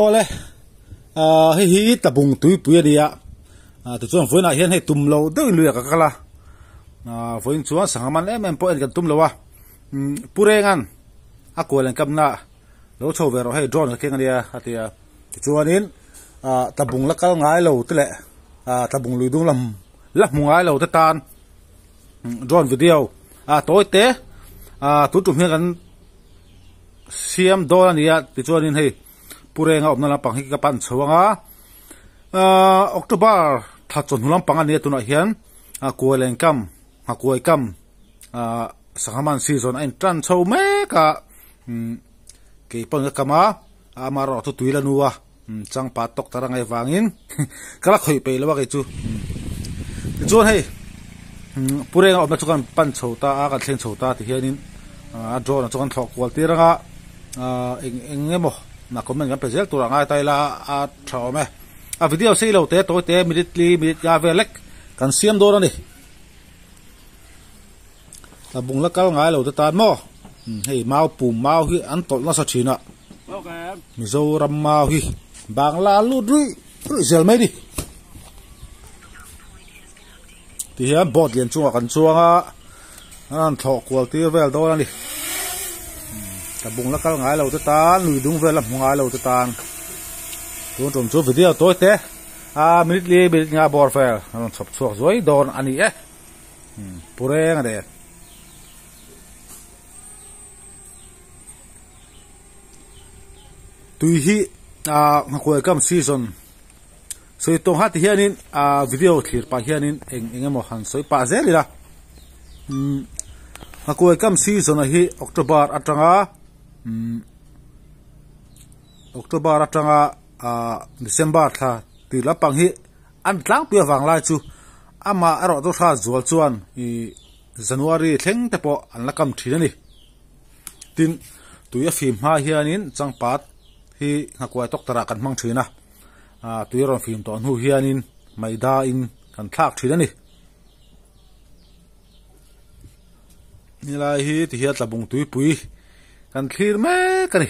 Awle ah hei hi tlabung tuipui a ni a ah tichuan vawiinah hian hei tum lo deuhin luiah ka kal a ah vawiin chuan sangha man em em pawh en kan tum lo a umm Pu Rengan a kual an kapna lo chho ve rawh hei drone ka keng a nia a ti a tichuanin ah tlabung la kal ngai lo te leh ah tlabung lui dung lam la hmu ngai lo te tan drone video ah tawi te ah tun tum hian kan siam dawn a ni a tichuanin hei Pu Renga awmna lampang hi ka pan chho ang a ahh October thla chawhnu lampang a ni a tunah hian a kualeng kam nghakuai kam ahh sangha man season a intan chho mek a umm keipawn ka kam a amaherawh chu tui la nu a changpa tawk tar a ngaih vangin ka la khawih peih lo a kei chu tichuan hei Pu Renga awmna chu kan pan chho ta a kan thleng chho ta ti hianin a drone ah chuan kan thlawh kual tir ang a ahh eng eng emaw na comment kan pe zel tur a ngai ta ila a tha awm e a video sei lo te tawi te minute li minute nga vel lek kan siam dawn a ni tlabung la kal ngai lo te tan maw hei mau pum mau hi an tawlh nasa thin a Mizoram mau hi Bangla lut ruih ruih zel mai a ni. Ti hian boat lian chungah kan chuang a an han thlawh kual tir vel dawn a ni ka bung la kal ngai lo te tan lui dung vel la hmu ngai lo te tan tun tum chu video tawi te a minute li minute nga bawr vel an rawn chhawp chhuak zuai dawn a ni e pu reng a ni. Tui hi ah nghakuai kam season. Sawi tawng ha ti hianin ah video thlir pah hianin eng eng emaw han sawi pah zel ila umm nghakuai kam season a hi October atanga umm October atanga ah December thla tih lampang hi an tlangpui avang lai chu amah erawh chu hra zual chuan ih January thleng te pawh an la kam thin a ni tin tui a fim hma hianin changpat hi nghakuai tawk tarah kan hmang thin a. ah tui rawn fim tawh hnu hianin maida in kan thlak thin a ni helai hi ti hian tlabung tuipui kan thlir mek a ni.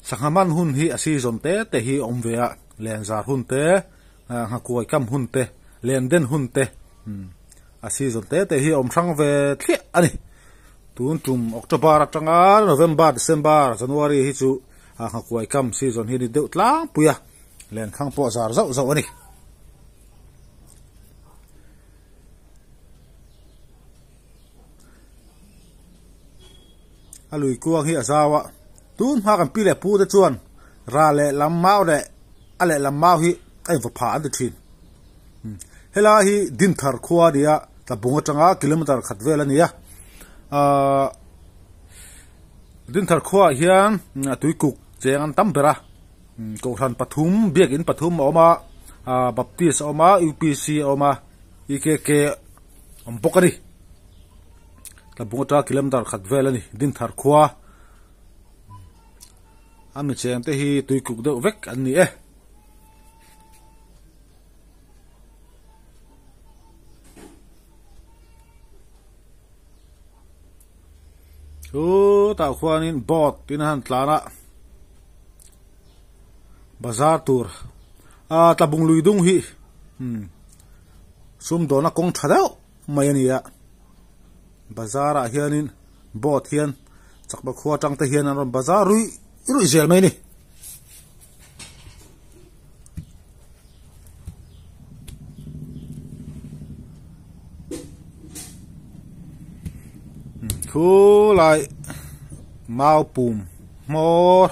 Sangha man hun hi a season te te hi a awm ve a lenzar hun te ah nghakuai kam hun te len den hun te umm a season te te hi a awm hrang ve thliah a ni tun tum October atanga November December January hi chu ah nghakuai kam season hi a ni deuh tlangpui a lenkhang pawh a zar zauh zauh a ni. A lui kuang hi a zau a tun hma kan pi leh pu te chuan ra leh lam mau leh a leh lam mau hi a invaw phah an ti thin helai hi Dinthar khua a ni a Tlabung atanga kilometer khat vel a ni a ahh Dinthar khuaah hian tuikuk cheng an tam ber a kohhran pathum biakin pathum a awm a ahh Baptist a awm a U_P_C a awm a E_K_K a awm bawk a ni. Tlabung atanga kilometer khat vel a ni Dinthar khua a mi cheng te hi tui kuk deuh vek an ni e. Chutah khuanin boat in a han tlan a bazar tur ah Tlabung lui dung hi umm sumdawna kawng tha deuh mai a ni a bazar ah hianin boat hian chakma khua atang te hian an rawn bazar ruih ruih zel mai a ni. Thu lai mau pum hmawr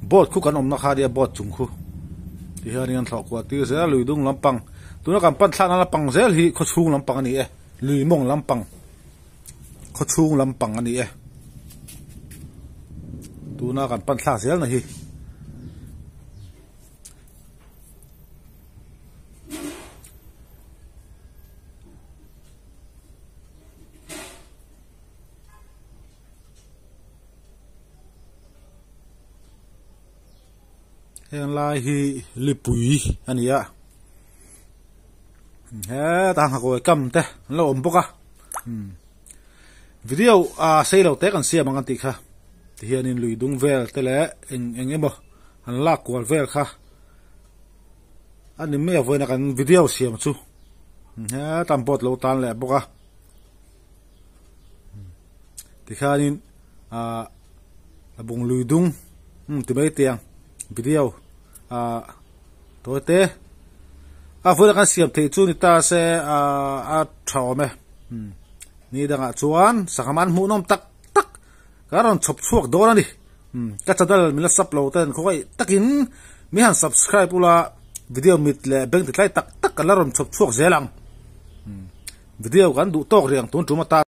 boat khu kan awmna kha nia boat chung khu ti hianin an thlawh kuah tir zel a lui dung lampang tuna kan pan thlakna lampang zel hi khaw chhung lampang a ni e lui mawng lampang khaw chhung lampang a ni e tuna kan pan thlak zel na hi. Heng lai hi lipui a ni a hetah nghakuai kam te an lo awm bawk a. Umm video ah sei lo te kan siam ang an tih kha tihianin lui dung vel te leh eng eng emaw an lak kual vel kha a ni mai a vawiin a kan video siam chu hetah boat lo tan leh bawk a tikhanin ah a bung lui dung umm ti mai teh ang video ah tawi te a vawiin a kan siam theih chu ni ta se ah a tha awm e umm ni dangah chuan sangha man hmuh nawm tak tak ka rawn chhawp chhuak dawn a ni umm ka channel min la sub lo ten khawngaih takin mi han subscribe ula video mit leh beng ti tlai tak tak ka la rawn chhawp chhuak zel ang umm video kan duh tawk rih ang tun tum atan.